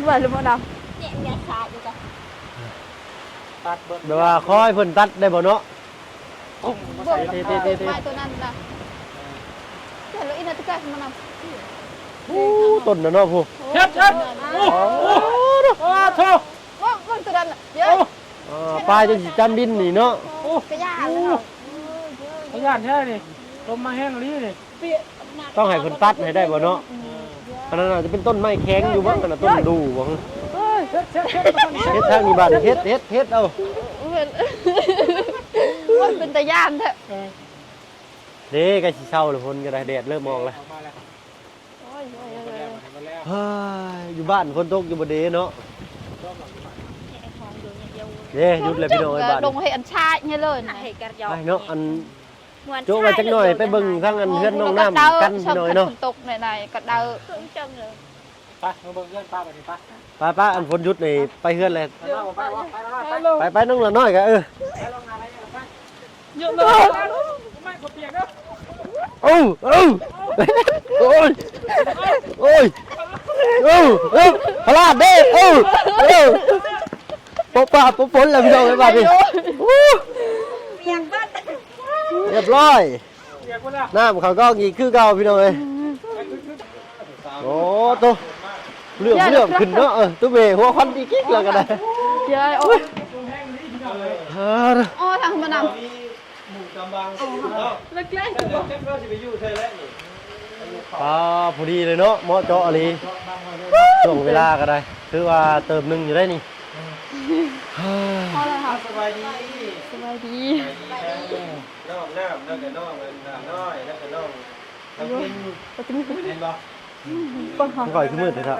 ວ່າຫຼືບໍ່ນຳ ແບບວ່າຂໍໃຫ້ເພິ່ນຕັດໄດ້ບໍ່ເນາະ. ເບິ່ງ ເດ້ໆໆໆ ໄມ້ຕົວນັ້ນນະ ເຈົ້າລະອີນາຕິກາມານຳ. ໂອ້ ຕົ້ນນະເນາະຜູ້ ເຮັດ ເຮັດ. ໂອ້ ໂອ້ ໂອ້ ໂອ້ໂທ້ ເບິ່ງ ເບິ່ງຕົວນັ້ນນະ. ໂອ້ ອ່າ ປາຈົນຊິຈຳດິນນີ້ເນາະ. ໂອ້ ກະຢ້ານແລ້ວເນາະ ກະຢ້ານແທ້ນີ້ ລົມມາແຮງອີ່ຫຼີນີ້. ຕ້ອງໃຫ້ເພິ່ນຕັດໃຫ້ໄດ້ບໍ່ເນາະ. ອັນນັ້ນອາດຈະເປັນຕົ້ນໄມ້ແຂງຢູ່ບໍ່ ອັນນັ້ນນະ ຕົ້ນດູ່ບໍ່. ເຮັດ ເຮັດ ເຮັດ ເຮັດທາງນີ້ບາດນີ້ ເຮັດ ເຮັດ ເຮັດເອົາ. ໂອ້ຍ ເປັນຕາຢ້ານແທ້. ເອີ ເດ້ ໃກ້ຊິເຊົາແລ້ວ ຝົນກໍໄດ້ ແດດເລີ່ມອອກແລ້ວ. ໂອ້ຍ ໂອ້ຍ ໂອ້ຍ ເຮີ້ຍ ຢູ່ບ້ານຝົນຕົກຢູ່ບໍ່ເດເນາະ. ເດ້ ຢຸດແລ້ວພີ່ນ້ອງເອີຍ ບ້ານ ລົງໃຫ້ອັນຊາຍເລີຍນະ ໄປເນາະ. ອັນ ໂຈະໄວ້ຈັກໜ້ອຍ ໄປເບິ່ງທາງອັນເຮືອນນ້ອງນ້ຳກັນພີ່ນ້ອງເອີຍເນາະ. ຝົນຕົກໃນໆ ກະເດີ ໄປ ມາເບິ່ງເຮືອນປ້າບາດນີ້ ໄປ ໄປໆ. ອັນຝົນຢຸດນີ້ໄປເຮືອນແລ້ວ. ໄປ ໄປ ໄປ ໄປ ໄປ ໄປ ໄປ ໄປ ນ້ອງຫຼ້ານ້ອຍກະ ເອີ ໄປ ລົງມາໄປ ໄປ ໂອ້ ໂອ້ ໂອ້ຍ ໂອ້ຍ ໂອ້ ພະລາດເດ້. ໂອ້ ໂອ້ ປົບປາບປົບຝົນແລ້ວພີ່ນ້ອງເອີຍບາດນີ້. ໂອ້ ຮຽບຮ້ອຍ ນ້ຳເຂົ້າກ້ອງອີກຄືເກົ່າພີ່ນ້ອງເອີຍ. ໂອ້ໂຕ ເຫຼື້ອມໆຂຶ້ນເນາະ. ເອີ ຕູ້ເມ ຫົວຄວັນອີກກິກແລ້ວກໍໄດ້. ເຈົ້າ ໂອ້ ທາງມານຳ ປາ ພໍດີເລີຍເນາະ ເໝາະເຈາະອີ່ຫຼີ. ຊ່ວງເວລາກໍໄດ້ ຖືວ່າເຕີມໜຶ່ງຢູ່ໄດ໋ນີ້. ພໍແລ້ວ ສະບາຍດີ ສະບາຍດີ ນ້ອງນ້ຳ ແລ້ວກໍນ້ອງອັນນ້ອຍ ແລ້ວກໍນ້ອງ ແລ້ວກໍນ້ອງ ແມ່ນບໍ່? ຂ້ອຍຄືມືດແທ້. ອໍ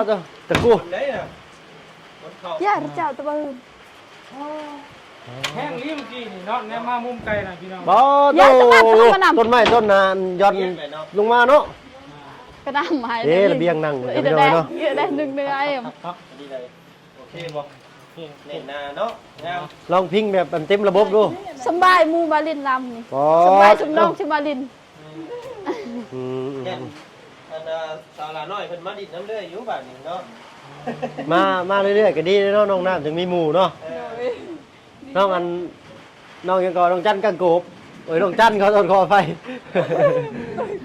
ຕະ ຕະກູ ໄດ້ນະ ຢ້ານເຈົ້າຕະບຶງ ແຮງອີ່ຫຼີເມື່ອກີ້ນີ້ເນາະ ແນມມາມຸມໄກນະພີ່ນ້ອງ. ບໍ່ ຕົ້ນໄມ້ຕົ້ນນັ້ນຢ່ອນລົງມາເນາະ. ກະນ້ຳໃຫ້ເດ້ ລະບຽງນັ່ງ ພີ່ນ້ອງເນາະ. ເອີ ໄດ້ໜຶ່ງເດືອນ. ໂອເຄບໍ່? ໂອເຄ ເໜ້ນໜາເນາະ ງາມ. ລອງພິງແບບອັນເຕັມລະບົບດູ. ສຳບາຍໝູ່ມາຫຼິ້ນນຳນີ້. ອໍ ສຳບາຍຊຸມນ້ອງທີ່ມາຫຼິ້ນ. ອືມ ແມ່ນ ອັນ ອ່າ ສາວຫຼ້ານ້ອຍເພິ່ນມາຫຼິ້ນນຳເລື້ອຍຢູ່ບາດນີ້ເນາະ. ມາ ມາເລື້ອຍໆກໍດີເນາະ ນ້ອງນ້ຳຈຶ່ງມີໝູ່ເນາະ. ເອີ ນ້ອງອັນ ນ້ອງຫຍັງກໍ ນ້ອງຈັນກາງໂກບ. ໂອ້ຍ ນ້ອງຈັນ ຂໍໂທດ ຂໍອະໄພ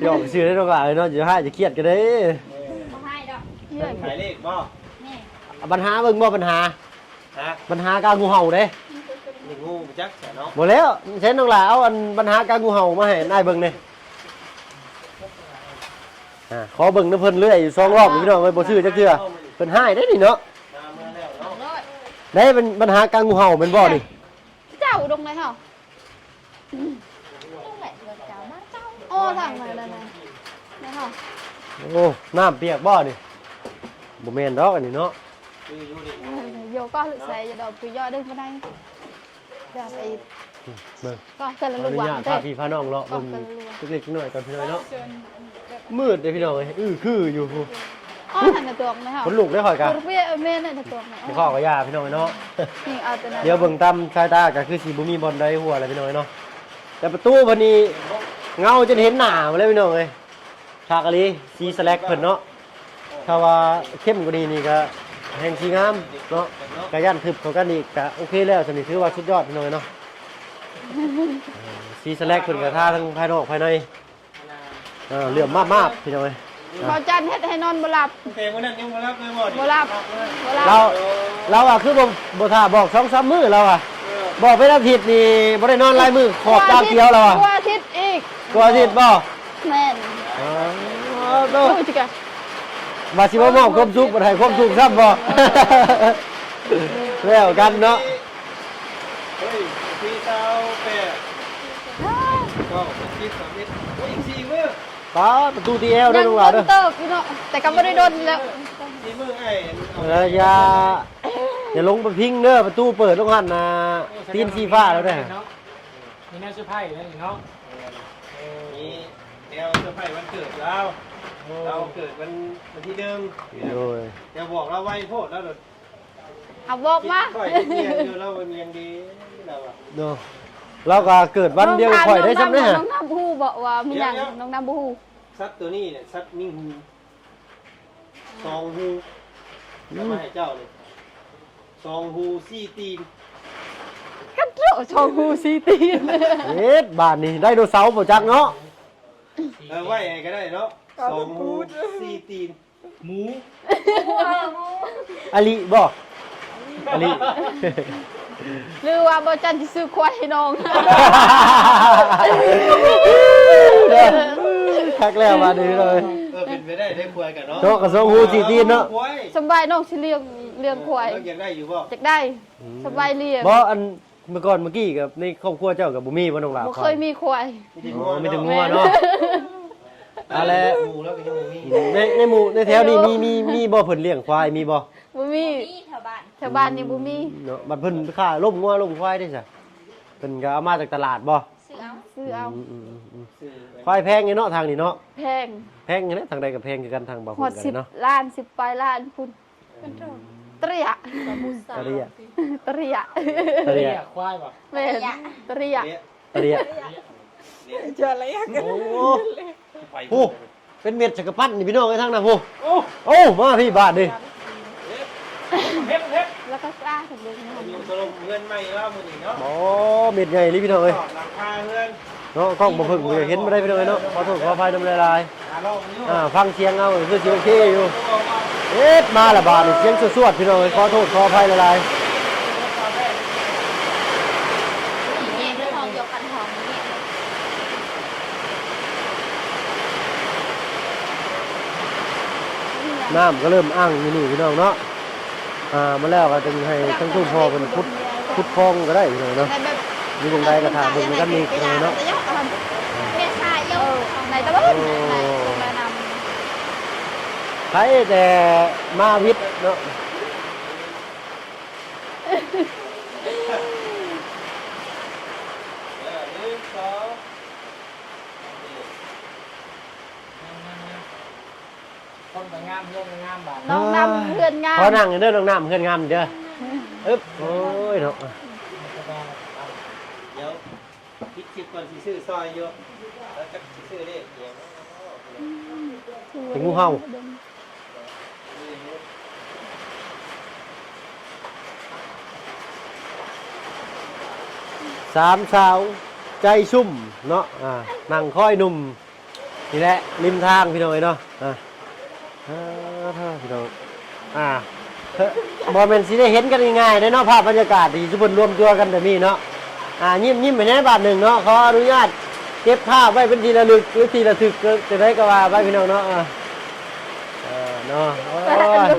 ຫຍອກຊື່ເດ້ນ້ອງຫຼ້າເອີຍເນາະ. ຢ່າຮ້າຍຢ່າຄຽດກັນເດ້. ບໍ່ຮ້າຍດອກ. ຂາຍເລກບໍ່? ແມ່ນ. ເອົາບັນຫາເບິ່ງບໍ່ ບັນຫາ? ຮະ? ບັນຫາກາງງູເຫົ່າເດ້. ນີ້ງູຈັກຊະເນາະ. ບໍ່ແລ້ວ ໃຊ້ນ້ອງຫຼ້າເອົາອັນບັນຫາກາງງູເຫົ່າມາໃຫ້ອ້າຍເບິ່ງແດ່. ອ່າ ຂໍເບິ່ງນຳເພິ່ນເລື້ອຍຢູ່ສອງຮອບນີ້ ພີ່ນ້ອງເອີຍ ບໍ່ຊື້ຈັກເທື່ອ. ເພິ່ນຮ້າຍເດ້ນີ້ເນາະ. ໄດ້ບັນ ບັນຫາກາງງູເຫົ່າແມ່ນບໍ່ນີ້? ເຈົ້າດົງໃດເຮົາ? ອໍ ທາງນັ້ນ ນັ້ນ ນັ້ນເຮົາ. ໂອ້ ນ້ຳປຽກບໍ່ນີ້? ບໍ່ແມ່ນດອກອັນນີ້ເນາະ. ໂຍກໍໃສ່ຢາດອກ ຄືຍໍດຶງປານໃດ. ຢ່າໄປ ເບິ່ງ ກໍເທື່ອລະລວງ ຂໍອະນຸຍາດພາພີ່ພານ້ອງເລາະເບິ່ງເລັກໆນ້ອຍໆກ່ອນ ພີ່ນ້ອງເນາະ. ມືດເດ້ພີ່ນ້ອງເອີຍ ອື້ອຄືຢູ່. ອໍ ຫັ້ນນະຕົວະ ຄົນລຸກເດ້ຂ້ອຍກະ ແມ່ນນະຕົວະ. ບໍ່ເຂົ້າກໍຢ່າພີ່ນ້ອງເນາະ. ດຽວເບິ່ງຕາມສາຍຕາກໍຄືຊິບໍ່ມີບ່ອນໃດຮົ່ວແລ້ວພີ່ນ້ອງເນາະ. ແຕ່ປະຕູເພິ່ນນີ້ເງົາຈົນເຫັນໜ້າພຸ້ນແຫຼະພີ່ນ້ອງເອີຍ. ຄັກອີ່ຫຼີ ສີສະແລັກເພິ່ນເນາະ. ຖ້າວ່າເຂັ້ມກວ່ານີ້ນີ້ກໍແຮ່ງສີງາມເນາະ. ກໍຢ້ານທຶບເຂົ້າກັນອີກ ກໍໂອເຄແລ້ວ. ສ່ຳນີ້ຖືວ່າສຸດຍອດພີ່ນ້ອງເນາະ. ເອີ ສີສະແລັກເພິ່ນກໍທາທັງພາຍນອກພາຍໃນ. ເອີ ເຫຼື້ອມມາບໆ ພີ່ນ້ອງເອີຍ. ບ່າວຈັນເຮັດໃຫ້ນອນບໍ່ຫຼັບ. ແຕ່ມື້ນັ້ນຍັງບໍ່ຫຼັບເລີຍບໍ່? ບໍ່ຫຼັບ ບໍ່ຫຼັບ. ລາວ ລາວວ່າຄືບໍ່ ບໍ່ຖ້າບອກສອງສາມມື້ລາວວ່າ. ເອີ ບອກເປັນອາທິດນີ້ບໍ່ໄດ້ນອນຫຼາຍມື້ ຂອບຕາຂຽວລາວວ່າ. ກວ່າອາທິດອີກ. ກວ່າອາທິດບໍ່? ແມ່ນ. ອໍ ໂຕ ວ່າຊິມາມອບຄວາມສຸກ ບັດໃຫ້ຄວາມທຸກຊ້ຳບໍ່? ແລ້ວກັນເນາະ. ເຮີ້ຍ ປີຊາວແປດ ເກົ້າ ສິບ ສາມສິບ ໂອ້ຍ ອີກສີ່ມື້. ປ້າ ປະຕູຕີແອວເດີ ນ້ອງຫຼ້າເດີ. ເຕີບຢູ່ເນາະ ແຕ່ກໍບໍ່ໄດ້ດົນແລ້ວ. ສີ່ມື້ອ້າຍ ເອີ ຢ່າ ຢ່າລົງໄປພິງເດີ ປະຕູເປີດລົງຫັ້ນນະ. ໂອ້ ຕີນຊີ້ຟ້າແລ້ວເດີ. ມີແນວເຊີໄພແລ້ວນີ້ເນາະ. ເອີ ມີແນວເຊີໄພວັນເກີດລາວ. ໂອ້ ລາວເກີດວັນ ວັນທີໜຶ່ງ. ໂດຍ ຢ່າບອກລາວໄວໂພດ ລາວໂດດ ເອົາບອກມາ. ຂ້ອຍເຮັດວຽກຢູ່ ລາວເຮັດວຽກດີ ລາວວ່າ. ເນາະ ລາວກໍເກີດວັນດຽວກັບຂ້ອຍໄດ້ຊ້ຳເດ້. ນ້ອງນຳຮູ້ບໍ່ວ່າມີຫຍັງ? ນ້ອງນຳບໍ່ຮູ້. ສັດໂຕນີ້ແຫຼະ ສັດມີຫູ ສອງຫູ. ອືມ ຈະມາໃຫ້ເຈົ້ານີ້ ສອງຫູສີ່ຕີນ. ກັນໂຕ ສອງຫູສີ່ຕີນ. ເຮັດບາດນີ້ ໄດໂນເສົາບໍ່ຈັກເນາະ. ເອີ ໄວ້ໃຫ້ກໍໄດ້ເນາະ ສອງຫູສີ່ຕີນ. ໝູ ອາລິບໍ່? ອາລິ ຫຼືວ່າບໍ່ຈັນຊິຊື້ຄວາຍໃຫ້ນ້ອງ? ເດີ ຄັກແລ້ວບາດນີ້ເລີຍ. ເອີ ເປັນໄປໄດ້ ໄດ້ຄວາຍກັນເນາະ ເນາະ ກະສອງຫູສີ່ຕີນເນາະ. ສຳບາຍນ້ອງຊິລ້ຽງ ລ້ຽງຄວາຍ. ເອີ ຢາກໄດ້ຢູ່ບໍ່? ຢາກໄດ້. ອືມ ສຳບາຍລ້ຽງ. ບໍ່ ອັນ ເມື່ອກ່ອນເມື່ອກີ້ກັບໃນຄອບຄົວເຈົ້າກໍບໍ່ມີບໍ່ ນ້ອງຫຼ້າ? ບໍ່ເຄີຍມີຄວາຍ. ອໍ ມີແຕ່ງົວເນາະ. ອາ ແລະ ໃນ ໃນໝູ່ໃນແຖວນີ້ມີ ມີ ມີບໍ່ ເພິ່ນລ້ຽງຄວາຍ ມີບໍ່? ບໍ່ມີ ບໍ່ມີແຖວບ້ານ ແຖວບ້ານນີ້ບໍ່ມີເນາະ. ບັດເພິ່ນຄ້າລົ້ມງົວລົ້ມຄວາຍເດ້ຊະ ເພິ່ນກໍເອົາມາຈາກຕະຫຼາດບໍ່? ຊື້ເອົາ ຊື້ເອົາ. ອືມ ອືມ ອືມ ອືມ ຄວາຍແພງຢູ່ເນາະ ທາງນີ້ເນາະ. ແພງ ແພງຢູ່ແຫຼະ ທາງໃດກໍແພງຄືກັນ ທາງບ່າວພຸ້ນກໍໄດ້ເນາະ. ສິບລ້ານ ສິບປາຍລ້ານພຸ້ນ. ອືມ ຕະເລຍະ ຕະເລຍະ ຕະເລຍະ ຕະເລຍະ ຄວາຍບໍ່? ແມ່ນ ຕະເລຍະ ຕະເລຍະ ຕະເລຍະ. ໂອ້ ໂອ້ ເປັນເມັດຈັກກະປັດນີ້ພີ່ນ້ອງເອີຍ ທາງນັ້ນພຸ້ນ. ໂອ້ ໂອ້ ມາພີ່ບາດນີ້. ເຮັດ ເຮັດ ແລ້ວກໍກ້າສຳເລັດ ຢູ່ຖະຫຼົ່ມເຮືອນໃໝ່ລາວມື້ນີ້ເນາະ. ໂອ້ ເມັດໃຫຍ່ອີ່ຫຼີພີ່ນ້ອງເອີຍ ຫຼັງຄາເຮືອນ. ເນາະ ກ້ອງບໍ່ເພິ່ງບໍ່ຢາກເຫັນບໍ່ໄດ້ພີ່ນ້ອງເອີຍເນາະ ຂໍໂທດຂໍອະໄພນຳຫຼາຍໆ. ອ່າ ຟັງສຽງເອົາຄືຊິໂອເຄຢູ່. ເຮັດມາລະບາດນີ້ ສຽງສວດໆ ພີ່ນ້ອງເອີຍ ຂໍໂທດຂໍອະໄພຫຼາຍໆ. ນ້ຳກໍເລີ່ມອັ່ງຢູ່ນີ້ພີ່ນ້ອງເນາະ. ອ່າ ມາແລ້ວກໍຈຶ່ງໃຫ້ທາງຜູ້ພໍ່ເພິ່ນຂຸດ ຂຸດຄອງກໍໄດ້ພີ່ນ້ອງເນາະ. ຢູ່ໝ່ອງໃດກໍຖ້າເບິ່ງນຳກັນອີກພີ່ນ້ອງເນາະ. ເອີ ໃນຕະຫຼອດ ໂອ້ ໃນ ໃນນຳ ໃຜແຕ່ມາວິດເນາະ. ເອີ ໜຶ່ງ ສອງ ຄົນກໍງາມ ເຮືອນກໍງາມບາດ. ນ້ອງນຳເຮືອນງາມ. ຂໍນັ່ງເດີ ນ້ອງນຳເຮືອນງາມເດີ. ອຶບ ໂອ້ຍເນາະ. ດຽວປິດຄລິບກ່ອນ ຊິຊື້ຊ່ອຍຢູ່ ແລ້ວຈັກຊິຊື້ເລກອີ່ຫຍັງເນາະ. ເປັນງູເຫົ່າ. ສາມສາວໃຈຊຸ່ມເນາະ ອ່າ ນັ່ງຄອຍໜຸ່ມ ນີ້ແຫຼະ ລິມທາງພີ່ນ້ອງເອີຍເນາະ. ອ່າ ອ່າ ພີ່ນ້ອງ ອ່າ ບໍ່ແມ່ນຊິໄດ້ເຫັນກັນງ່າຍໆເດ້ເນາະ ພາບບັນຍາກາດທີ່ຊຸມເພິ່ນລວມຕົວກັນແບບນີ້ເນາະ. ອ່າ ຍິ້ມໆໃຫ້ແດ່ບາດໜຶ່ງເນາະ. ຂໍອະນຸຍາດເກັບພາບໄວ້ເປັນທີ່ລະລຶກ ຫຼື ທີ່ລະທຶກ ຈັ່ງໃດກໍວ່າໄປພີ່ນ້ອງເນາະ. ເອີ ເອີເນາະ ໂອ້ຍ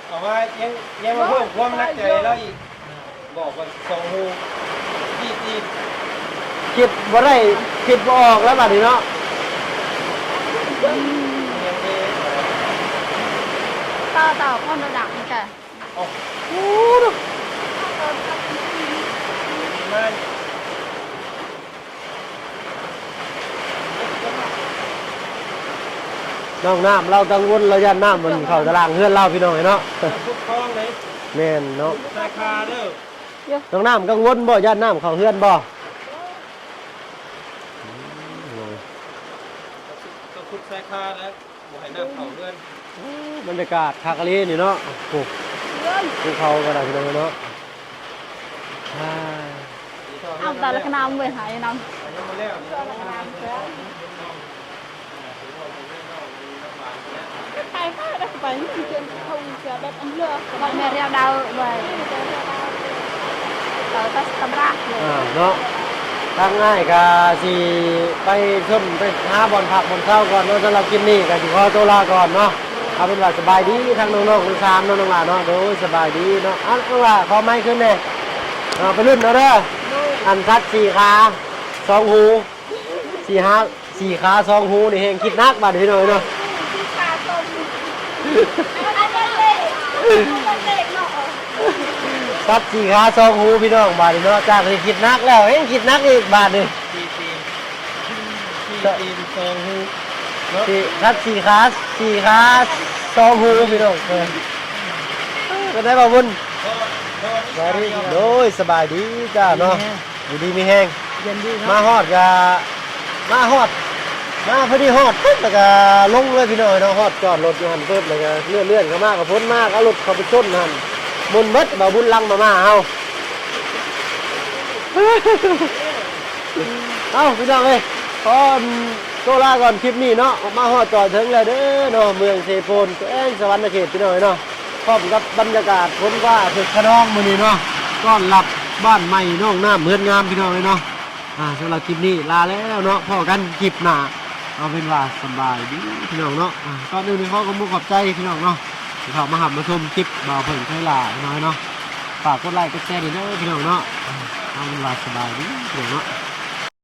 ເອົາມາຍັງ ຍັງມາເພີ່ມຄວາມໜັກໃຈລາວອີກ. ບອກວ່າສອງຫູ ຈີບອີກ ຄິດບໍ່ໄດ້ ຄິດບໍ່ອອກແລ້ວບາດນີ້ເນາະ. ຕໍ່ ຕໍ່ຄົນລະດັບນີ້ກະ ເອົ້າ ໂອ້ ນ້ອງນ້ຳລາວກັງວົນ ລາວຢ້ານນ້ຳມັນເຂົ້າຕາລ່າງເຮືອນລາວ ພີ່ນ້ອງເອີຍເນາະ. ແມ່ນເນາະ ສາຍຄາເດີ. ນ້ອງນ້ຳກັງວົນບໍ່ ຢ້ານນ້ຳເຂົ້າເຮືອນບໍ່? ອືມ ໂອ້ຍ ຕ້ອງຂຸດສາຍຄາແລ້ວ ບໍ່ໃຫ້ນ້ຳເຂົ້າເຮືອນ. ໂອ້ ບັນຍາກາດຄັກອີ່ຫຼີນີ້ເນາະ. ໂອ້ ພູເຂົາກໍໄດ້ພີ່ນ້ອງເນາະ. ເອົາແຕ່ລະຂະໜາມເວີຍ ຫາຍນຳ ຍັງບໍ່ແລ້ວ. ໄປ ໄປ ໄປ ໄປ ເຂົາຈະແບບອັນເຫຼືອ ແມ່ນແລ້ວດາວເວີຍ ເຂົາຕັດສຳລັກເລີຍ ອ່າ ເນາະ. ທາງອ້າຍກະຊິໄປຊົມ ໄປຫາບ່ອນພັກບ່ອນເຊົາກ່ອນເນາະ. ສຳລັບຄລິບນີ້ກະຊິຂໍໂຕລາກ່ອນເນາະ. ເອົາເປັນວ່າສະບາຍດີທາງນ້ອງໆທັງສາມເນາະ ນ້ອງຫຼ້າເນາະ. ໂດຍ ສະບາຍດີເນາະ. ເອົາ ນ້ອງຫຼ້າ ຂໍໄມຄືນແດ່. ເອົາ ໄປລຸ້ນເອົາເດີ ອັນສັດສີ່ຂາສອງຫູ ສີ່ຫາ ສີ່ຂາສອງຫູນີ້ແຮ່ງຄິດໜັກບາດນີ້ພີ່ນ້ອງເນາະ. ສັດສີ່ຂາສອງຫູພີ່ນ້ອງ ບາດນີ້ເນາະ. ຈາກທີ່ຄິດໜັກແລ້ວ ແຮ່ງຄິດໜັກອີກບາດນີ້. ສີ່ຕີນ ສີ່ຕີນສອງຫູເນາະ. ສັດສີ່ຂາ ສີ່ຂາສອງຫູພີ່ນ້ອງ. ເອີ ເປັນໃດບ່າວບຸນ? ສະບາຍດີ. ໂດຍ ສະບາຍດີຈ້າເນາະ. ຢູ່ດີມີແຮງ ເຢັນດີເນາະ. ມາຮອດກະ ມາຮອດ ມາພໍດີຮອດປຶບ ແລ້ວກະລົງເລີຍພີ່ນ້ອງເນາະ. ຮອດຈອດລົດຢູ່ຫັ້ນປຶບ ແລ້ວກະເລື່ອນໆເຂົ້າມາ ກະຝົນມາ ກະເອົາລົດເຂົ້າໄປຊົນຫັ້ນ ໝຸ່ນເບິດ ບ່າວບຸນຫຼັງມາມ່າເຮົາ. ເອົ້າ ພີ່ນ້ອງເອີຍ ຂໍໂຕລາກ່ອນຄລິບນີ້ເນາະ. ມາຮອດຈອດເຖິງແລ້ວເດີເນາະ ເມືອງເຊໂປນ ແຂວງສະຫວັນນະເຂດ ພີ່ນ້ອງເອີຍເນາະ. ພ້ອມກັບບັນຍາກາດຝົນຟ້າເພິກຂະນອງມື້ນີ້ເນາະ ຕ້ອນຮັບບ້ານໃໝ່ນ້ອງນ້ຳເຮືອນງາມ ພີ່ນ້ອງເອີຍເນາະ. ອ່າ ສຳລັບຄລິບນີ້ລາແລ້ວເນາະ ພໍ້ກັນຄລິບໜ້າ. ເອົາເປັນວ່າສະບາຍດີພີ່ນ້ອງເນາະ. ອ່າ ກ່ອນອື່ນຂໍຂອບອົກຂອບໃຈພີ່ນ້ອງເນາະ ທີ່ເຂົ້າມາຮັບມາຊົມຄລິບບ່າວເພິ່ນໄທຫຼ້າ ພີ່ນ້ອງເນາະ. ຝາກກົດໄລກົດແຊແດ່ເດີພີ່ນ້ອງເນາະ. ເອົາເປັນວ່າສະບາຍດີພີ່ນ້ອງເນາະ.